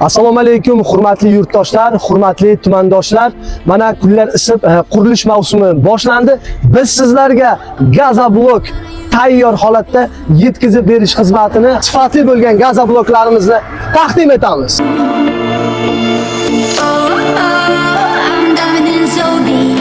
Assalomu alaykum, hurmatli yurtdoshlar, hurmatli tumandoshlar. Mana kunlar isib, qurilish mavsumi boshlandi. Biz sizlarga gazoblok tayyor holatda yetkazib berish xizmatini, sifatli bo'lgan gazobloklarimizni taqdim etamiz. Oh, I'm diving in so deep.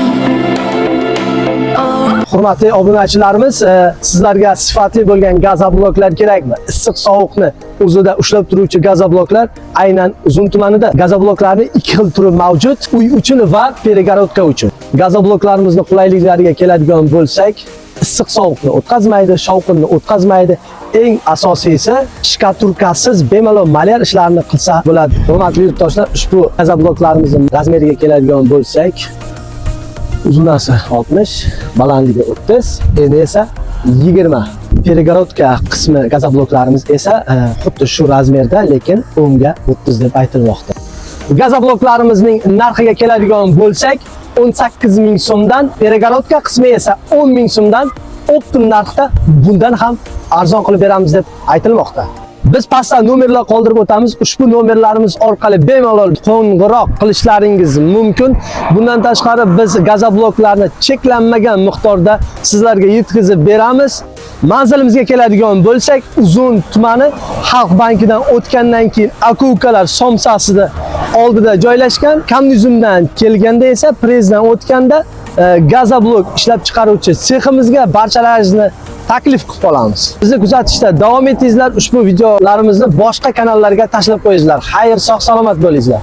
Oh. Hurmatli obunachilarimiz, sizlarga sifatli bo'lgan gazobloklar kerakmi? Issiq sovuqni o'zida ushlab turuvchi gazobloklar aynan Uzun tumanida. Gazobloklarning ikki xil turi mavjud: uy uchun va перегородка uchun. Gazobloklarimizni qulayliklariga keladigan bo'lsak, issiq sovuqni o'tkazmaydi, shovqinni o'tkazmaydi. Eng asosiysi, shkaturkasiz bemalol malyar ishlarini qilsa bo'ladi. Hurmatli yurtdoshlar, ushbu gazobloklarimizning размер iga keladigan bo'lsak, uzunasi 60, balandligi 30, eni esa 20. Перегородка qismi gazobloklarimiz esa xuddi shu размер da, lekin 10 ga 30 deb aytilmoqda. Gazobloklarimizning narxiga keladigan bo'lsak, 18 ming so'mdan, перегородка qismi esa 10 ming so'mdan оптом narxda, bundan ham arzon qilib beramiz deb aytilmoqda. Biz pastda nomerlar qoldirib o'tamiz. Ushbu nomerlarimiz orqali bemalol qo'ng'iroq qilishlaringiz mumkin. Bundan tashqari, biz gazobloklarni cheklanmagan miqdorda sizlarga yetkazib beramiz. Manzilimizga keladigan bo'lsak, Uzun tumani, Xalq bankidan o'tgandan keyin aka-ukalar somsasida oldida joylashgan. Kommunizmdan kelganda esa prezdan o'tganda gazoblok ishlab chiqaruvchi seximizga barchalaringizni taklif qilib qolamiz. Bizni kuzatishda davom etingizlar. Ushbu videolarimizni boshqa kanallarga tashlab qo'yingizlar. Xayr, sog' salomat bo'lingizlar.